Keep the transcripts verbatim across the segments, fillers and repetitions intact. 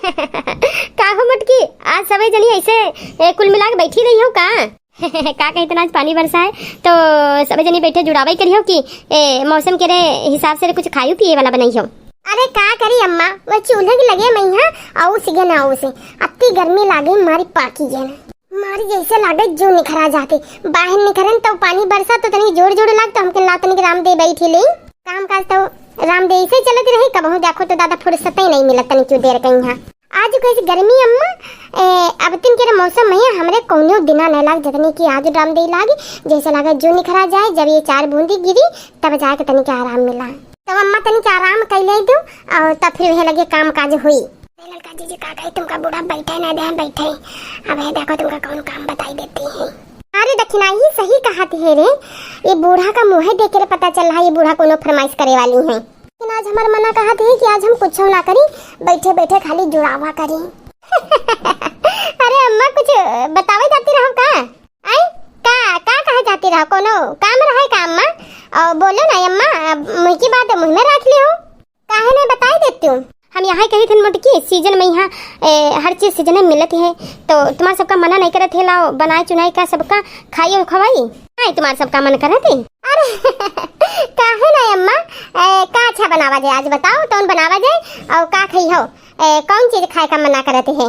का हो मोटकी, आज सबे जनी ऐसे, ए, कुल मिला के बैठी रही हो का? का कही तना, आज पानी बरसा है तो सबे जनी बैठे जुड़ावई करियो कि, ए, मौसम के रे हिसाब से रे कुछ खायू पिए वाला बनाई हो। अरे का करी अम्मा, वो चूल्हे के लगे मइहाँ औस गे ना औस, अत्ती गर्मी लागे मारी पाकी गे ना। मारी जैसे लागे जो निखरा जाते, बाहर निखरन तो पानी बरसा तो तनी जोर जोर लाग तो हमके ला तनी राम दे बैठी ले। काम काज तो राम दे ऐसे चलत रही, कबहू देखो तो दादा फुर्सत ही नहीं मिलत तनी क्यों देर कहीं। आज कैसे गर्मी अम्मा, ए, अब तिन के मौसम में हमरे कौनो दिना नहीं लाग जतनी कि आज राम दे लागी, जैसे लागे जो निखरा जाए, जब ये चार बूंदी गिरी तब जाके तनी के आराम मिला। तब अम्मा तनी के आराम कर ले दो और तब फिर वह लगे काम काज हुई। ए ललका जीजी, का कही तुमका बूढ़ा बैठे ना दे, बैठे। अब है देखो तुमका कौन काम बताई देती है। अरे दखिनाही सही कहत है रे, ये बूढ़ा का मुँह देख के पता चल रहा है ये बूढ़ा कोनो फरमाइश करे वाली है। लेकिन आज हमार मना कहत है कि आज हम कुछ ना करी, बैठे बैठे खाली जुड़ावा करी। अरे अम्मा कुछ बतावे जाती रहो का? आई का, का कहे जाती रहो, कोनो काम रहे का अम्मा? और बोलो ना अम्मा, अब मुँह की बात मुँह में रख लियो। काहे नहीं बताई देती हूँ? हम यहाँ कही थे मोटकी, सीजन में यहाँ, ए, हर चीज सीजन में मिलत है, तो तुम्हार सबका मना नहीं करत है, लाओ बनाए चुनाए का सबका खाई और खवाई। नहीं तुम्हार सबका मन करत है। अरे काहे नहीं अम्मा, ए, का अच्छा बनावा जाए आज बताओ, कौन बनावा जाए और का खाई हो, ए, कौन चीज खाए का मना करत है?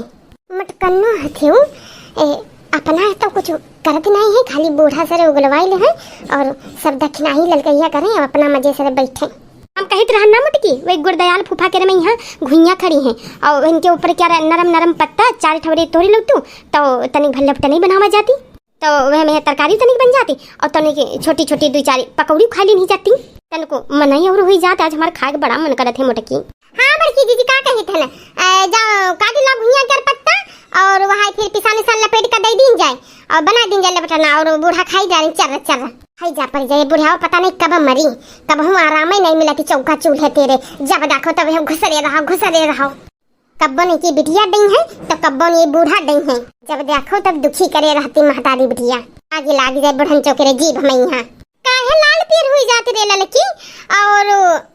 मटकन्नो हथिउ, ए, अपना तो कुछ करत नहीं है, खाली बूढ़ा सरे उगलवाई ले है और सब दखिनाही ललकैया करें और अपना मजे सरे बैठे। हम कहित रहन ना मोटकी, वही गुरदयाल फूफा के रे में यहाँ घुइयाँ खड़ी हैं और इनके ऊपर क्या रह-, नरम नरम पत्ता चार ठवरे तोरी लो तू, तो तनिक भल्लप तो नहीं बनावा जाती, तो वह में तरकारी तनिक बन जाती और तनिक छोटी छोटी दो चार पकौड़ी खा ली नहीं जाती, तनको मनई और हुई जात। आज हमार खाए के बड़ा मन करत है मोटकी। हाँ बड़की दीदी, का कही थे ना, ए, जाओ काट लो घुइयाँ के पत्ता और वहाँ फिर पिसान उसान लपेट कर दे दीन जाए और बना दीन जाए लपटना और बूढ़ा खाई जा रही चर्र चर्र। खाई जा पड़ जाए बुढ़ाओ, पता नहीं कब मरी, कब हम आराम ही नहीं मिलती चौका चूल्हे तेरे। जब देखो तब हम घुसरे रहो, घुसरे रहो। कब्बो नहीं की बिटिया डई है तो कब्बो नहीं बूढ़ा डई है। जब देखो तब दुखी करे रहती महतारी बिटिया। आगे लाग जाए बुढ़न चौके रे जीभ में यहाँ। काहे लाल पीर हुई जात रे ललकी? और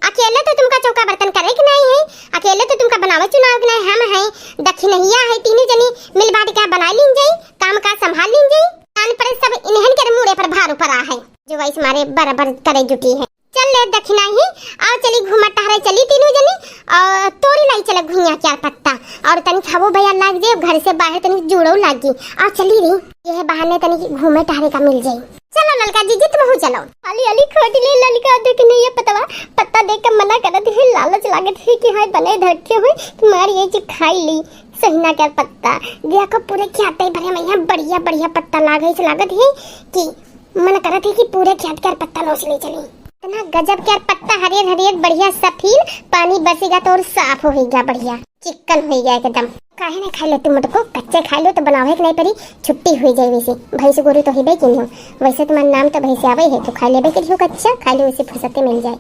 अकेले तो तुमका चौका बर्तन करे के नहीं है, अकेले तो तुमका बनावे चुनाव के नहीं, हम हैं दखिनहिया है, तीनों जनी मिल बांट के बना लीन जाई, काम काज संभाल लीन जाई। कान पर सब इन्हन के मुड़े पर भार ऊपर आ है, जो वैस मारे बराबर करे जुटी है। चल ले दखिनाही, आओ चली घूमा टहरे चली तीनों जनी, और तोरी लाई चले घुइयाँ के यार पत्ता, और तनी खाबो भैया लाग जे, घर से बाहर तनी जुड़ो लागी, आओ चली री, यह बहाने तनी घूमे टहरे का मिल जाई। चलो ललका जीजी, तुम हो चलो। अली, अली, खोट ले ललका, देख नहीं ये पतवा, पत्ता देख के मना करत है, लालच लागत है कि हाय बने धरके हुए कि मार ये जी खाई ली। सहिना के पत्ता, देखो पूरे खेते भरे में यहाँ बढ़िया, बढ़िया पत्ता लागे से लागत है कि मन करत है कि पूरे खेत के पत्ता नोच ले चली। इतना गजब के पत्ता, हरियर, हरियर, बढ़िया सफील, पानी बरसेगा तो और साफ होएगा, बढ़िया चिक्कन होएगा एकदम। काहे नहीं खाई ले तू मोटको, कच्चे खाई लो तो बनावे के नहीं पड़ी, छुट्टी हुई जाए। वैसे भैंस गोरू तो हेबे की नहीं हो, वैसे तुम्हारा नाम तो भैंस आवे है, तो खाई लेबे के लियो कच्चा, खाई लो, उसे फुर्सते मिल जाए।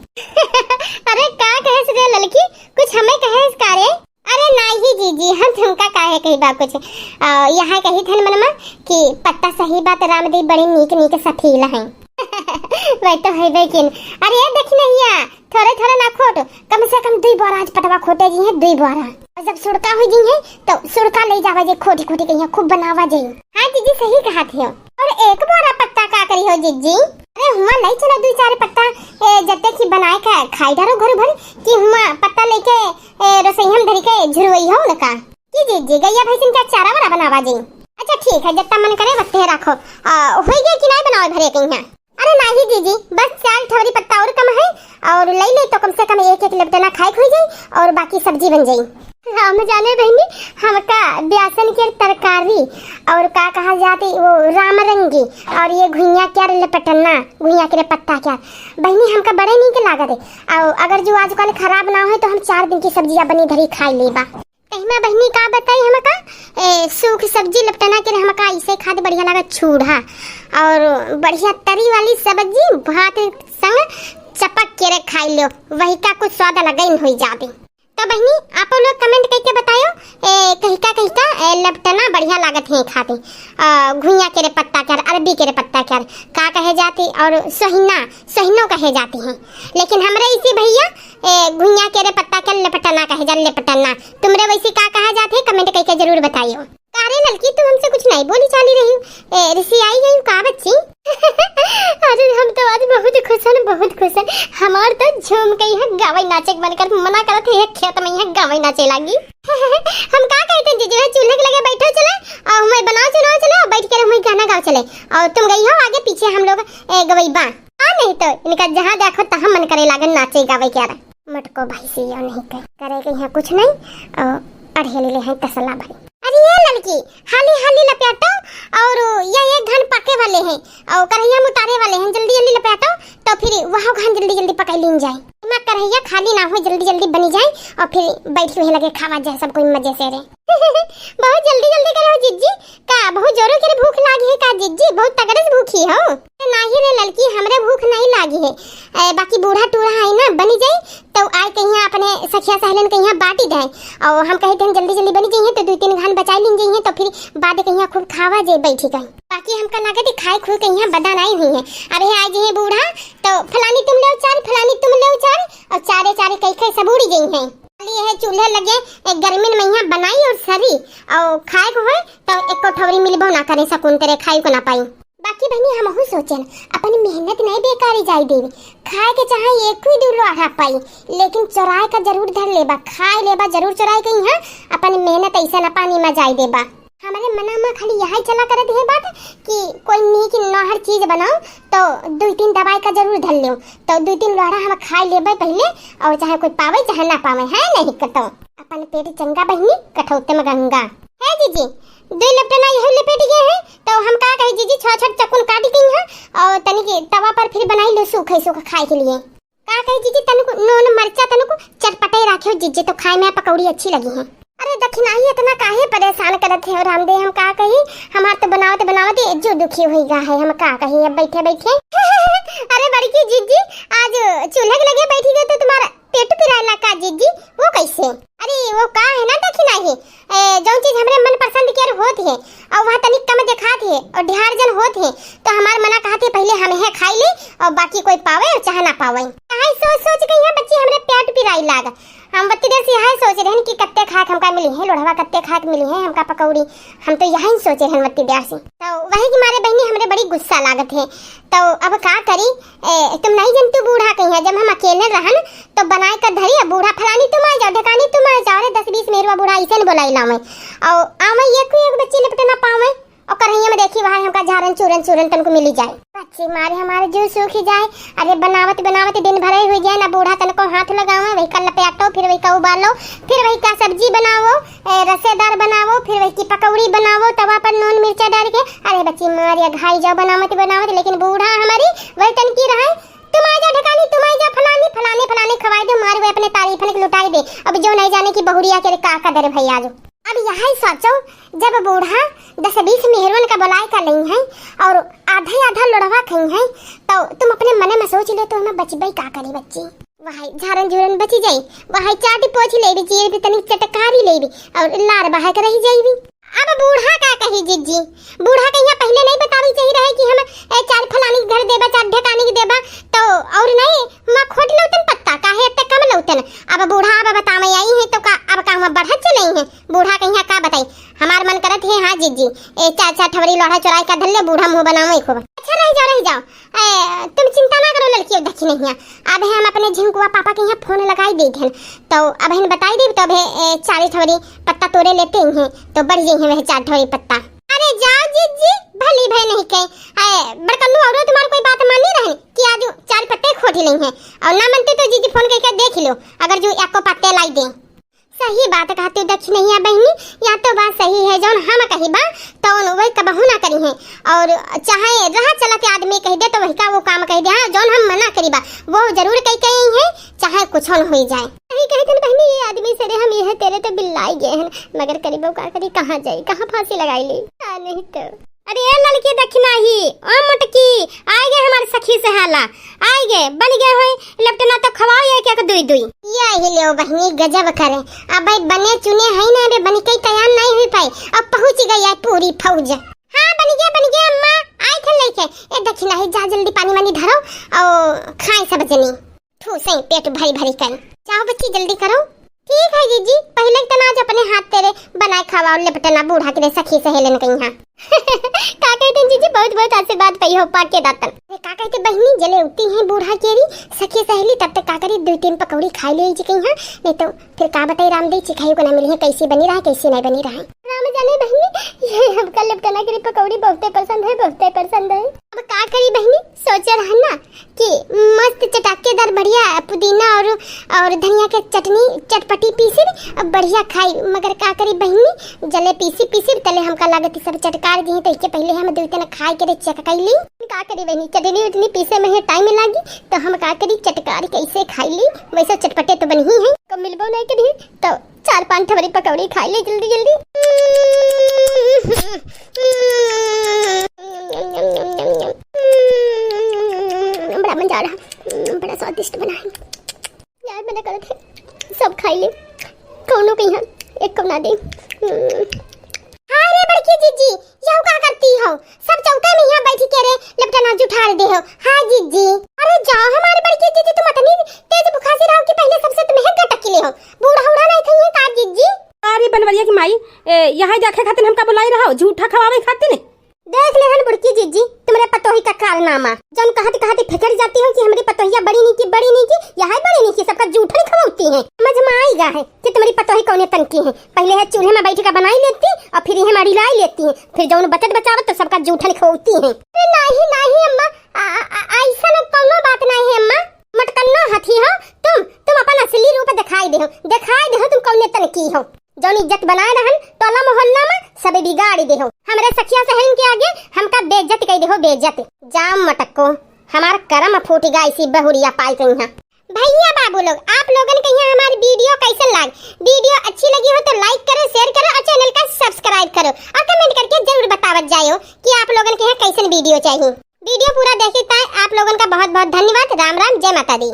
अरे का कहे से रे ललकी, कुछ हमें कहे से का रे? अरे नाही जीजी, हम तुमका काहे कही बा कुछ। आ, यहाँ कही थन मनमा कि पत्ता सही बात रामदेव बड़े नीक नीक सफीला हैं। वह तो है बेकिन। अरे दखिनहिया, थोड़े थोड़े ना खोट, कम से कम दुई बोरा आज पटवा खोटे जी हैं, दुई बोरा। और जब सुड़का हुई जी हैं, तो सुड़का ले जावा जे खोटी खोटी कहिया खूब बनावा जे। हाँ जीजी, सही कहा थे। और एक बोरा पत्ता का करी हो जीजी? अरे हुआ ले चला दुई चार पत्ता, ए, जत्ते की बनाए का खाई डारो घर भर, कि हुआ पत्ता लेके, ए, रसोई हम धरी के झुरवई हो लका। जी, जी, जी, गैया भैंसिन का चारा वारा बनावा जी। अच्छा, ठीक है, जत्ता मन करे वत्ते रखो। आ, होई गए कि नाई बनावे भरे कहीं है? अरे नाही जीजी, बस चार ठवरी पत्ता और कम है, और ले ले तो कम से कम एक एक लपटना खाए के हो जाई, और बाकी सब्जी बन जाई। हम जाने बहनी, हमका बेसन के तरकारी, और का कहा जाती वो रामरंगी, और ये घुइया के लपटना, घुइया के पत्ता के। बहनी हमका बड़े नीक लागत है, और अगर जो आजकल खराब ना होए तो हम चार दिन की सब्जियां बनी धरी खाई लेबा। कहिमा बहिनी का बताई हमका, ए, सूख सब्जी लपटना के रे हमका इसे खात बढ़िया लागत चूड़ा, और बढ़िया तरी वाली सब्जी भात संग चपक के रे खाई लो, वही का कुछ स्वाद अलग ही होई जावे। तो बहिनी आप लोग comment करके बतायो, ए, कहिका कहिका, ए, लपटना बढ़िया लागत है खाते, अ, घुइया के रे पत्ता के, अरबी के रे पत्ता के, का कहे जाती और सोहिना, सोहिनो कहे जाती हैं, लेकिन हमरे इसी भैया ए, घुइया के रे पत्ता के लपटना कहे जा, लपटना। तुमरे वैसे का कहा जात है, जरूर बताइयो। का रे ललकी, तू हमसे कुछ नहीं बोली चाली रही हो? ए, रिसियाई गई का बच्ची? अरे हम तो आज बहुत खुश हन, बहुत खुश हन। हमार तो झूम के यहाँ गावे नाचे के मन कर, मना करत है खेत में यहाँ गावे नाचे लागी। हम का कहते हैं जीजी, वह चूल्हे के लगे बैठो चले और हमें बनाओ चुनाव चले और बैठ के हमें गाना गाओ चले। और तुम गई हो आगे पीछे, हम लोग, ए, गवई बा। हाँ, नहीं तो इनका जहाँ देखो तहाँ मन करे लागन नाचे गावे के यार। मटको भाई से यो नहीं कहे, करे के यहाँ कुछ नहीं, और अढ़ेले ले हैं तसला भरी। अरे ये ललकी, हाली हाली लपेटो, और ये एक घन पाके वाले हैं, और कढ़ैया में उतारे वाले हैं, जल्दी जल्दी लपेटो, तो फिर वह घन जल्दी जल्दी पकाई लीन जाए। मैं कढ़ैया खाली ना हो, जल्दी जल्दी बनी जाए, और फिर बैठ के वहीं लगे खावा जाए सब कोई मजे से रे। बहुत जल्दी जल्दी करो जिज्जी, का बहुत जोरों के भूख लागी है का जिज्जी? बहुत तगड़े से भूखी हो। नाही रे ललकी, हमरे भूख नहीं लागी है। ए, बाकी बूढ़ा टूढ़ा है ना, बनी जाई तो आए कहिया अपने सखिया सहेलन कहिया बाटी दे। और हम कहे थे जल्दी जल्दी बनी जाइए तो दो तीन घान बचाई लीन जाइए, तो फिर बाद कहिया खूब खावा जे बैठी कहीं। बाकी हमका लागत है खाए खुए कहिया बदा नहीं हुई है। अबे आ जाइए बूढ़ा तो फलानी तुम ले चार, फलानी तुम ले चार, और चारे चारे कई कई सब उड़ी गई हैं। खाली यह चूल्हे लगे एक गर्मी में यहाँ बनाई और सरी और खाए को होए तो एको ठौरी मिलबो ना करे, सकून तेरे खाए को ना पाई। बाकी बहनी हमहू सोचेन, अपन मेहनत नहीं बेकारी जाई देवे, खाए के चाहे एक ही दू लोढ़ा पाई, लेकिन चोराए का जरूर धर लेबा, खाए लेबा जरूर चोराए के यहाँ, अपन मेहनत ऐसा न पानी में जाई देबा। हमारे मना में खाली यही चला करत है बात कि कोई नीक नहर चीज बनाओ तो दो तीन दवाई का जरूर धर लेओ, तो दो तीन लोढ़ा हम खाए लेबे पहले, और चाहे कोई पावे चाहे ना पावे, है नहीं कतो। अपन पेट चंगा बहनी, कठौते में गंगा। है जीजी, दो लपटना यही लपेट गए हैं, तो हम का कही जीजी, छह छठ चकुन काट गई हैं, और तनी के तवा पर फिर बनाई लो सूखे सूखे खाए के लिए। का कही जीजी, तनिको नून मरचा तनिको चटपटाई राखे हो जीजी, तो खाए में पकौड़ी अच्छी लगी है। अरे दखिनाही, इतना काहे परेशान करत है रामदेव, हम का कही, हमार तो बनावत बनावत ये जो दुखी हुई गा है, हम का कही अब बैठे बैठे। अरे बड़की जीजी, आज चूल्हे के लगे बैठी गए तो तुम्हारा पेट पिराए ला का जीजी? वो कैसे? अरे वो का है ना दखिनाही, ए, जौन चीज हमरे मन पसंद के होत है और वह तनिक कम देखात है और ढेर जन होत है, तो हमार मना कहत है पहले हम है खाई ले और बाकी कोई पावे और चाहे ना पावे। काहे सोच सोच के यहाँ बच्ची हमरे पेट पिराई लाग। हम बत्ती देर से यह सोच रहे हैं कि कत्ते खाए के हमका मिली है लोढ़वा, कत्ते खाए के मिली है हमका पकौड़ी। हम तो यही सोचे हैं बत्ती देर से। तो वही के मारे बहनी हमरे बड़ी गुस्सा लागत है। तो अब का करी, ए, तुम नहीं जनतू बूढ़ा कहीं है, जब हम अकेले रहन तो बनाए कर धरी, अब बूढ़ा फलानी तुम आ जाओ, ढकानी तुम आ जाओ, अरे दस बीस मेहरुआ बूढ़ा ऐसे न बोलाई लावे। और आवे ये कोई एक बच्ची लिपटे ना पावे, और करहिया में देखी वहाँ हमका झारन चूरन चूरन तनको मिली जाए। बच्ची मारे हमारे जीव सूखी जाए। अरे बनावत बनावत दिन भरे हुई जाए ना, बूढ़ा तनको हाथ लगावे, वही का लपेटो, फिर वही का उबालो, फिर वही का सब्जी बनावो, ए, रसेदार बनावो, फिर वही की पकौड़ी बनावो, तवा पर नून मिर्चा डाल के। अरे बच्ची मारे घाई जाओ बनावत बनावत, लेकिन बूढ़ा हमारी वही तनकी रहे, तुम आ जा ढकानी, तुम आ जा फलानी, फलाने फलाने खवाई दे, मारे वही अपने तारीफन के लुटाई दे। अब जो नहीं जाने की बहुरिया के का कदर भैया जो। अब यही सोचो, जब बूढ़ा दस बीस मेहरुअन का बुलाए का लई है और आधे आधा लोढ़वा खई है, तो तुम अपने मने में सोच लो तो हमें बचबे का करी बच्ची। वही झारन झूरन बची जाई, वही चाटी पोछ लेबी, चीर भी तनी चटकारी लेबी और लार बहा के रही जाईबी। अब बूढ़ा का कही जिज्जी, बूढ़ा के यहाँ पहले नहीं बतावे चाहिए रहे कि हम ए, चार फलानी के घर देबा, चार ढकानी के देबा, तो और नहीं, माँ खोट लौतन पत्ता, काहे इतने कम लौतन? अब बूढ़ा अब बतावे आई है तो का, अब का हम बढ़त चले हैं? बूढ़ा के यहाँ का बताई, हमार मन करत है, हाँ जिज्जी, ए, चार चार ठवरी लोढ़ा चोराई का धल्ले, बूढ़ा मुँह बनावे खूब। अच्छा रह जाओ, रह जाओ, ए, तुम चिंता ना करो लड़की, अब देखी नहीं है। अब है हम अपने झिंकुआ पापा के यहाँ फोन लगाई दे हैं, तो अब हम बताई देब, तो अब है, ए, चालीस ठवरी पत्ता तोड़े लेते हैं, तो बढ़ जाई है वह चार ठवरी पत्ता। अरे जाओ जिज्जी, भली भय नहीं के। ए, बड़कन्नू औरो तुम्हार कोई बात मानी रहन कि आज चार पत्ते खोटी नहीं है, और ना मनते तो जिज्जी फोन करके देख लो, अगर जो एको पत्ते लाई दे। सही बात कहते हो दक्षिणैया बहनी, या तो बात सही है, जौन हम कही बा तौन वही कबहू ना करी है। और चाहे रहा चलत आदमी कह दे तो वही का वो काम कह दे, हाँ, जौन हम मना करी बा वो जरूर कही कही है, चाहे कुछ न हुई जाए। सही कही थन बहनी, ये आदमी से रे हम यह तेरे तो बिल्लाई गए हैं, मगर करीबो का करी, कहाँ जाई, कहाँ फांसी लगाई ली, आ नहीं तो। अरे ए ललकी दखिनाही, ओ मोटकी, आइ गए हमार सखी सहेला, आइ गए, बनि गए होई लपटना तो खवाओ एक एक दुई दुई। या ही लेओ बहिनी गजब करे, अब भाई बने चुने है ना, अबे बनि के तैयार नहीं हुई पाई, अब पहुँच गई है पूरी फौज। हाँ बनि गया, बनि गया अम्मा, आई थे लेके। ए दखिनाही जा जल्दी पानी वानी धरो और खाए सब जनी। ठूसई पेट भरी भरी करी। जाओ बच्ची जल्दी करो। ठीक है जीजी, पहिले के तना आज अपने हाथ तेरे बनाए खावा और लेपटना बूढ़ा के रे सखी सहेलन कहीं। का कहते हैं जीजी, बहुत बहुत आशीर्वाद पई हो पाके दातन। अरे का कहते बहिनी, जले उती हैं बूढ़ा के री सखी सहेली, तब तक का करी, दो तीन पकौड़ी खाई ले जी कहीं, नहीं तो फिर का बताई रामदेव चिखाई को ना मिली है, कैसी बनी रहा, कैसी नहीं बनी रहा। राम जाने बहिनी, ये हमका लेपटना के री पकौड़ी बहुते पसंद है, बहुते पसंद है। अब का करी बहिनी, सोचे रहन ना कि मस्त चटाकेदार बढ़िया पुदीना और, और धनिया के चटनी, चटपटी पीसी और बढ़िया खाई। मगर का करी बहिनी, जले पीसी पीसी तले हमका लागत सब चटकार दी, तो इसके पहले हम दो तीन खाए के रे चेक कैली। का करी बहिनी, चटनी उटनी पीसे में है टाइम लागी, तो हम का करी चटकार कैसे खाई ली, वैसे चटपटे तो बनी ही है। कब मिलबो नहीं करी तो चार पांच ठवरी पकौड़ी खाई ले जल्दी जल्दी। बड़ा मजा आ रहा, बड़ा स्वादिष्ट बना है यार। मैंने कहा था सब खाई ले, कौनो कहीं एक को ना दे। हाँ रे बड़की जीजी, यहू का करती हो? सब चौका में यहाँ बैठ के रे लेपटना जुठार दे हो। हाँ जीजी। अरे जाओ हमारे बड़की जीजी, तुम अतनी तेज बुखासी रहो कि पहले सबसे तुम्हें गटक ले हो। बूढ़ा उड़ा नहीं खाइए का जीजी? अरे बनवरिया की माई, ए, यहाँ देखे खातिर हमका बुलाई रहो, झूठा खवावे खातिर। देख ले हन बुड़की जीजी, तुम्हरे पतोही का कारनामा। जौन कहत कहत फेंकड़ जाती हो कि हमरी पतोहिया बड़ी नहीं की, बड़ी नहीं की, यह बड़ी नहीं की, सबका जूठन खवाती है। समझ में आई गा है कि तुम्हरी पतोही कौने तन की है। पहले है चूल्हे में बैठ के बनाई लेती और फिर यह मारी लाई लेती है, फिर जौन बचत बचावत तो सबका जूठन खवाती है। अरे नाही, नाही अम्मा, आ, आ, आ, ऐसा न कौनो बात नाही है अम्मा। मटकन्नो हथी हो तुम, तुम अपन असली रूप दिखाई दे हो, दिखाई दे हो तुम कौने तन की हो। जौन इज्जत बनाए रहन टोला मोहल्ला में, सबे बिगाड़ दे हो। हमरे सखिया सहेलिन के आगे हमका बेइज्जत कई दे हो, बेइज्जत। जाम मटक्को, हमार करम फूट गा इसी बहुरिया पाई कहीं। भैया बाबू लोग, आप लोगन के यहाँ हमारी वीडियो कैसन लाग? वीडियो अच्छी लगी हो तो लाइक करो, शेयर करो और चैनल का सब्सक्राइब करो और कमेंट करके जरूर बतावत जायो कि आप लोगन के यहाँ कैसन वीडियो चाहिए। वीडियो पूरा देखे ताए आप लोगन का बहुत बहुत धन्यवाद। राम राम, जय माता दी।